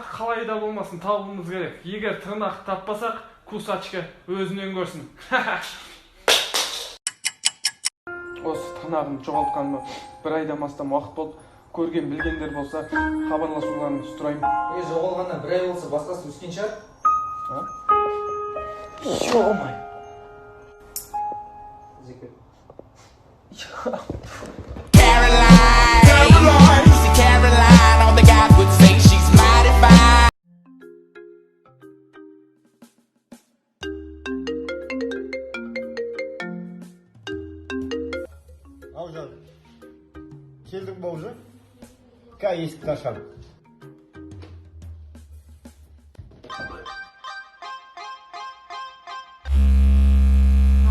Тырнақты қалай да болмасын табуымыз керек. Егер тырнақты таппасақ, кусачка өзінен көрсін. Осы тырнағымды жоғалтқаныма бір айдан астам уақыт болды. Көрген білгендер болса, хабарласуларыңызды сұраймын. Е, жоғалғаннан бір ай болса, басқасы өскен шығар. Ё-моё! Зеке. Caroline, Caroline, see Caroline, all the guys would say she's mighty fine. Ау, жаным, келдің ба уже? Қазір есікті ашамын.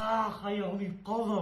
Ах, аяғым күйіп қалды.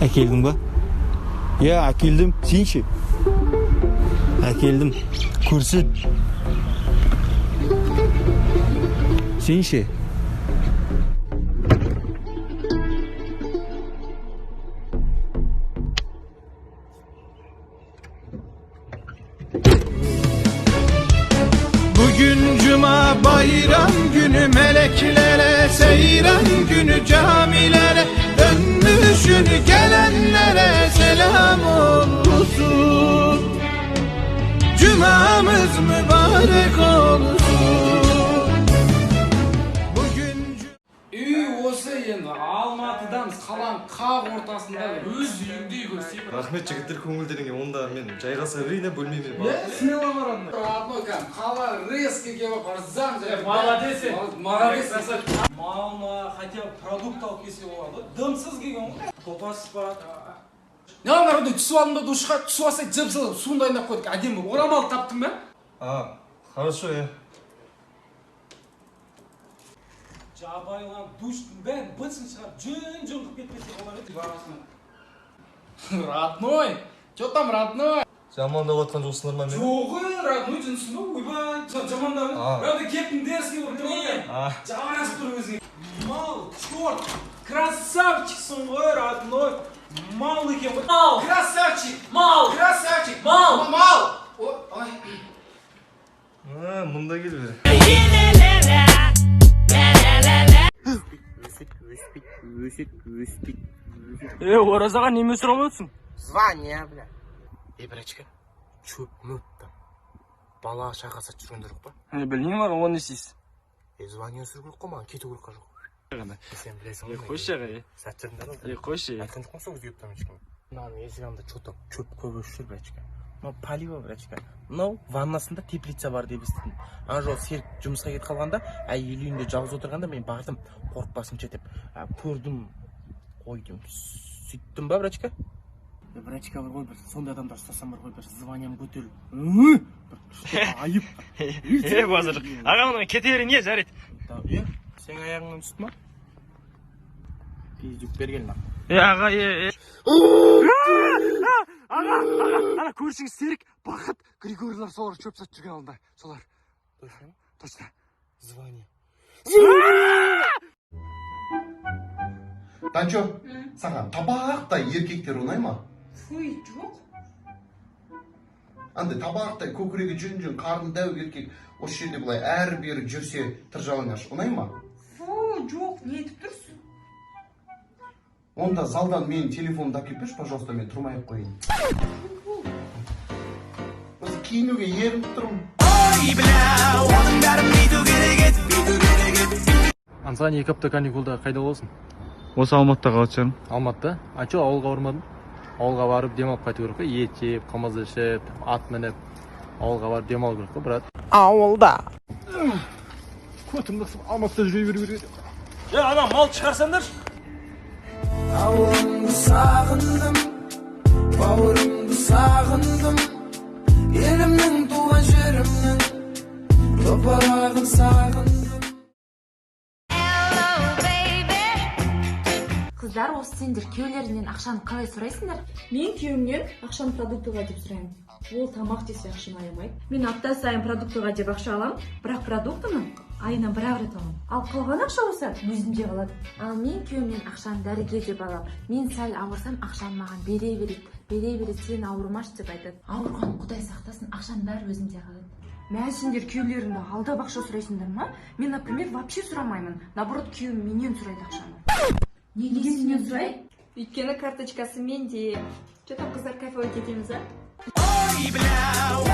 Әкелдің ба? Иә, әкелдім. Сен ше? Әкелдім. Көрсет. Сен ше? Bugün cuma bayram günü, meleklere seyran günü, camilere dönmüşünü gelenlere selam olsun. Cumamız mübarek olsun. Bugün Үй, осы енді Алматыдамыз, қаланың қақ ортасында, өз үйіңдей көрсей. Рахмет, жігіттер, көңілдеріңе. Онда мен жайғаса берейін, иә, бөлмеме барып. Смело барады. Родной, кәдімгі қала резко келіп ырзам. Молодец сен. Молодец. Малына хотя бы продукт алып келсе болады ғой. Дымсыз келген ғой. Топасыз барады. Не, ана, родной, түсіп алдым да душқа түсіп алсай, жып жылы суын дайындап қойдық, әдемі болып. Орамал таптың ба? А, хорошо, иә. Жабайылан душтың бәрін быт-шытын шығарып, жөн жөн қылып кетпесе болар еді. Родной, че там, родной? Жамандап жатқан жоқсыңдар ма мені? Жоқ ей, родной, жынсың ба, ойбай, жамандап. А. Родной, кептің дерзкий болып тұр ғой. А. Жарасып тұр өзіңе. Мал, черт, красавчиксің ғой, родной. Мал екен ғой. Мал! Красавчик! Мал! Красавчик! Мал! Мал! Ой. А, мында кел бері. Е, оразаға неме сұрамай отырсың? Звание, бля. Е, братишка, чөп мөп там. Бала шаға сатып жүргендер жоқ па? Е, білмеймін, оны не істейсіз? Е, звание өсіру керек қой, маған кету керек жоқ. Сен білесің ғой. Қойшы, аға, е. Сатып жүрдім да. Е, қойшы. Айтқан жоқпын сол кезде там ешкім. Мынаның есік алдында че-то чөп көп өсіп жүр, братишка. Мынау полива, братишка. Мынау ваннасында теплица бар деп естідім. Ана жолы Серік жұмысқа кетіп қалғанда, әйел үйінде жалғыз отырғанда мен бардым, қорықпасыншы деп. А, көрдім, қойдым. Сөйттім ба, братишка? Братишка, бар ғой, бір сондай адамдар ұстасам бар ғой, бір званиям көтеріліп, бір күшті айып. Е, базар. Аға, мұны кете берейін, е, жарайды. Е, сенің аяғыңнан түсті ма? Пиздюк, бері кел маған. Е, аға, е, е. Аға, аға, ана көршіңіз Серік, Бақыт, Григорийлар, солар шөп сатып жүрген алдында. Солар. Точно ма? Точно. Звание. Танчо, саған табақтай еркектер ұнай ма? Фуй, жоқ. Андай табақтай көкірегі жүн жүн, қарны дәу еркек осы жерде былай әрі бері жүрсе тыр жалаңаш, ұнай ма? Фу, жоқ, не айтып тұрсың? Онда залдан менің телефонымды әкеліп берші, пожалуйста, мен тұрмай ақ қояйын. Осы киінуге ерініп тұрмын. Ансаған, 2 апта каникулда қайда боласың? Осы Алматыда қалатын шығармын. Алматыда? А че, ауылға бармадың? Ауылға барып демалып қайту керек қой. Ет жеп, қымыз ішіп, ат мініп, ауылға барып демалу керек қой, брат. Ауылда. Көтімді қысып, Алматыда жүре беру керек. Е, ана мал шығарсаңдаршы. Ауылым. Сағындым, бауырымды сағындым, елімнің, туған жерімнің топырағын сағындым. Hello, baby. Қыздар, осы сендер күйеулеріңнен ақшаны қалай сұрайсыңдар? Мен күйеуімнен ақшаны продуктыға деп сұраймын. Ол тамақ десе, ақшаны аямайды. Мен апта сайын продуктыға деп ақша аламын, бірақ продуктыны айына бір ақ рет аламын. Ал қалған ақша болса, өзімде қалады. Ал мен күйеуімнен ақшаны дәріге деп аламын. Мен сәл ауырсам, ақшаны маған бере береді, бере береді, сен ауырмашы деп айтады. Ауырған құдай сақтасын, ақшаның бәрі өзімде қалады. Мә, сендер күйеулеріңді алдап ақша сұрайсыңдар ма? Мен, например, вообще сұрамаймын. Наоборот, күйеуім менен сұрайды ақшаны. Неге сенен сұрайды? Өйткені карточкасы менде. Че там, қыздар, кайфовать етеміз, а? Ой, бля.